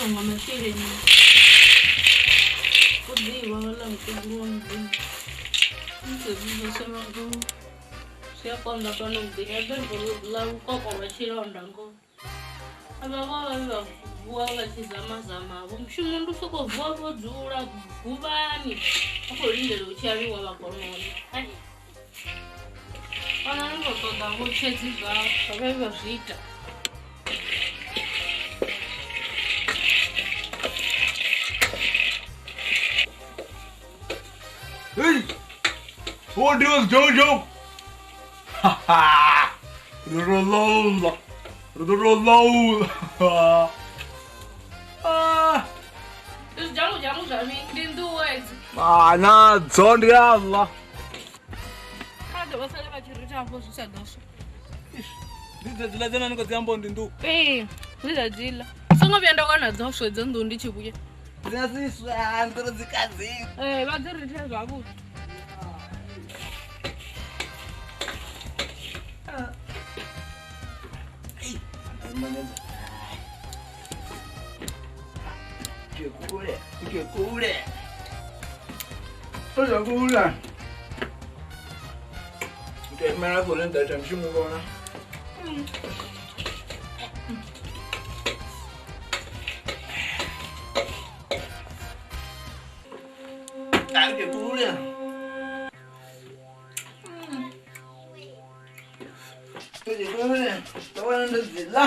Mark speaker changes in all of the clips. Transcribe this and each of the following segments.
Speaker 1: Nga masheleni u ḓivha vhaḽa mukegulu wa mudzimu zwi a konḓa fhano muḓini a ḓo ḽa lukoko lwa tshilonda ngoho avha vho vha vha vuwa vha tshi zama zama vho mushumo ndi u sokou vuwa vho dzula guvhani vha khou lindela u tshi aluwa vha kona u ḽa fana ni khou ṱoḓa vho tshedzi zwavho vha vhe vha zwi ita.
Speaker 2: Hey! What is Jojo? Ha ha! Ah! Ah, na dzondiala. Ndi dzila dzena ni khou dzi amba ndi nḓu.
Speaker 1: Ee, ndi dza dzila. Songo vhuya nda wana dzo swe dzo nḓu ndi tshi vhuya.
Speaker 2: Dzina siswa nḓu dzi kadzi.
Speaker 1: Ee, vha dzi rithe zwavhuḓi.
Speaker 2: Kule, kule. Kule. Ndi mara vhone nda ita mushumo vhona. Kule. Kule. Ndo wana ndo dzila.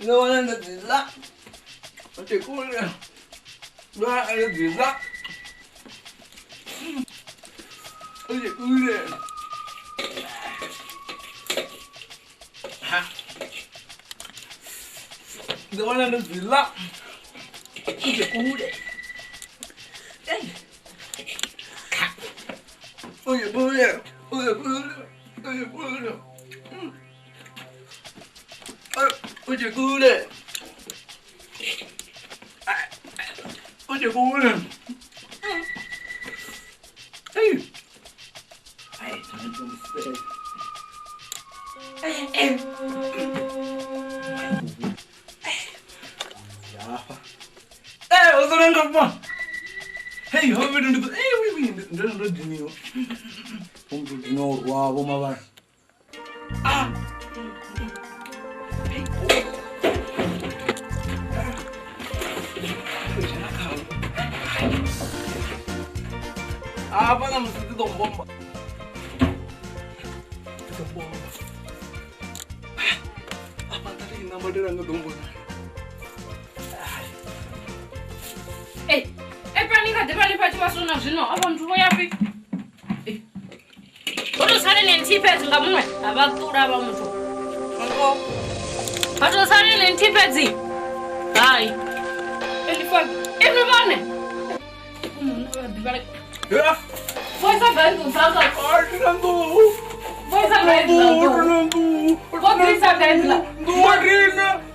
Speaker 2: Ndo wana ndo dzila. Kule. Ndo wana ndo dzila. Kule. Ha. Ndo wana ndo dzila. Kule. Kule. Kule. Kule. Kule. Kule. Hey. Hey, hey, how we do hey, we don't know. Wow, ah. Ah, para não se dá bomba. Ah, para tá na madeira não dá bomba.
Speaker 1: Ei, é para ninguém de vale para te passar não, não. Ah, vamos vou ya fi. Vou sale nem tipes nga mwe, abatura ba muthu. Ngo. Vou sale nem tipes. Hai. Ele foi. Ele vane. Como não vai de. Voice gai do saga. Voice gai do. Voice gai do. Voice gai do. Voice gai.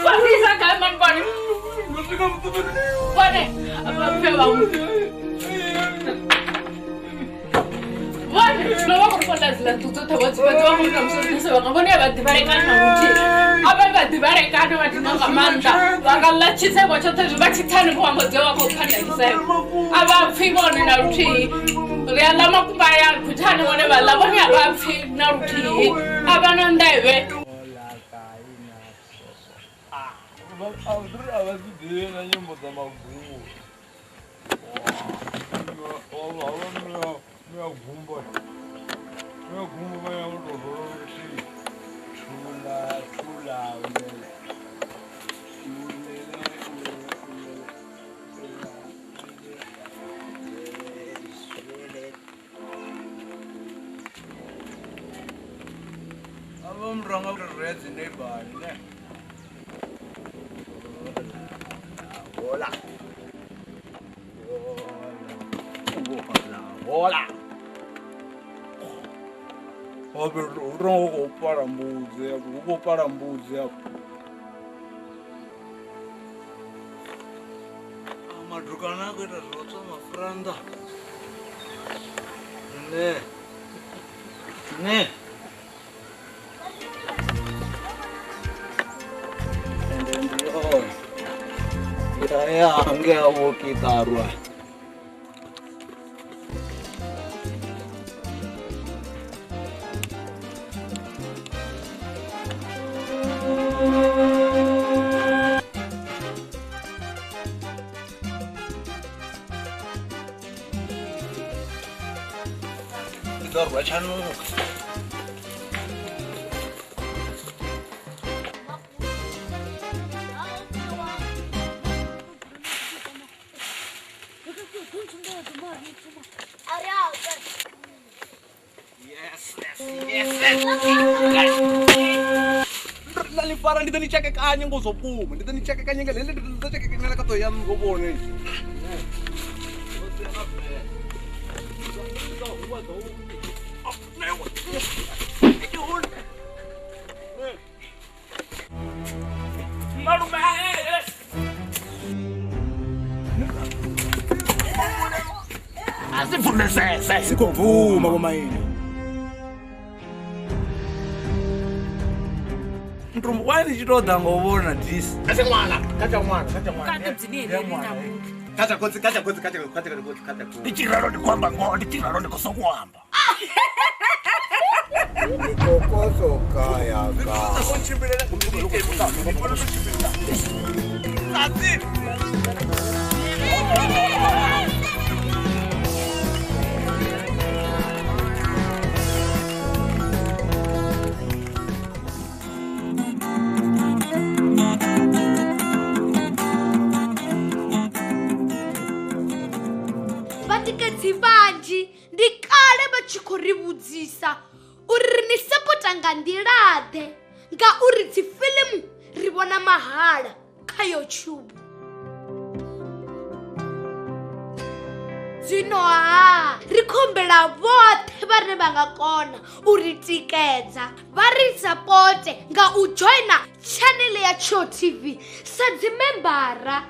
Speaker 1: Voice gai man bani. Bane. Aba pe ba mu. Bane, no va por ḽa dziḽa nnḓu dzoṱhe vho dzi fhedza vha khou ita musi vhanga vhone a vha ḓivhalekana na luthihi. A vha vha ḓivhalekana vha dina nga maanḓa vha nga ḽa tshisevho tshoṱhe zwi vha tshi tsani vho amba dzia vha khou phanda tshisevho. A vha pfhi vhone na luthihi. Ri a ḽa makumba aya khuthani vhone vha ḽa vhone a vha pfhi na luthihi. A vha na nḓevhe.
Speaker 2: A vha zwi ḓivhi na nyimbo dza magumo. Hola. Hola. Madukana kuita zvotsva mafuranda. Ne. Ne. Ya ange
Speaker 3: Sikuvuma bomayini.
Speaker 2: Ntumbu wani chitoda ngovona this.
Speaker 3: Kacha mwana, kacha mwana, kacha mwana.
Speaker 1: Kati bzinile namuhla.
Speaker 3: Kacha kotsi, kacha kotsi, kacha kotsi, kacha kotsi, kacha kotsi.
Speaker 4: Ndichiraro ndikwamba ngo, ndichiraro ndikosokuhamba.
Speaker 3: Ndikokoso kaya ka.
Speaker 5: Vatikedzi vhanzhi ndi kale vha tshi khou ri vhudzisa uri ni sapota nga nḓila-ḓe ngauri dzi fiḽimu ri vhona mahala kha YouTube. Zwino ha ri khombela vhoṱhe vhane vha nga kona u ri tikedza vha ri sapote nga u joina channel ya Tshiwo TV sa dzi membara.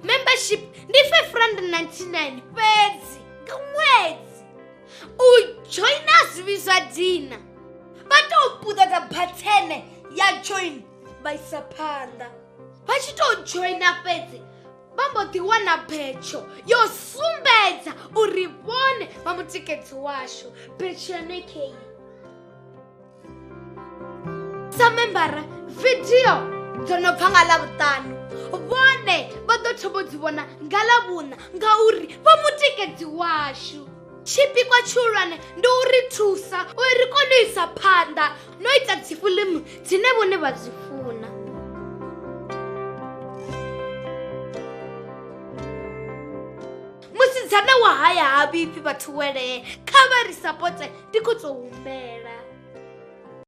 Speaker 5: Membership ndi 599 fhedzi nga ṅwedzi. U joina zwi zwa dina vha tou puṱedza bathene ya join vha isa phanḓa. Vha tshi tou joina fhedzi vha mbo ḓi wana betsho yo sumbedza uri vhone vha mutikedzi washu. Betsho yone kei sa membara video dzo no bva nga Ḽavhuṱanu vhone vha ḓo thoma u dzi vhona nga Ḽavhuṋa ngauri vha mutikedzi washu. Tshipikwa tshihulwane ndi u ri thusa uri ri kone u isa phanḓa no ita dzi fiḽimu dzine vhone vha dzi funa. Musidzana wa haya ha vhifhi vhathu welee, kha vha ri sapote ndi khou tou humbela.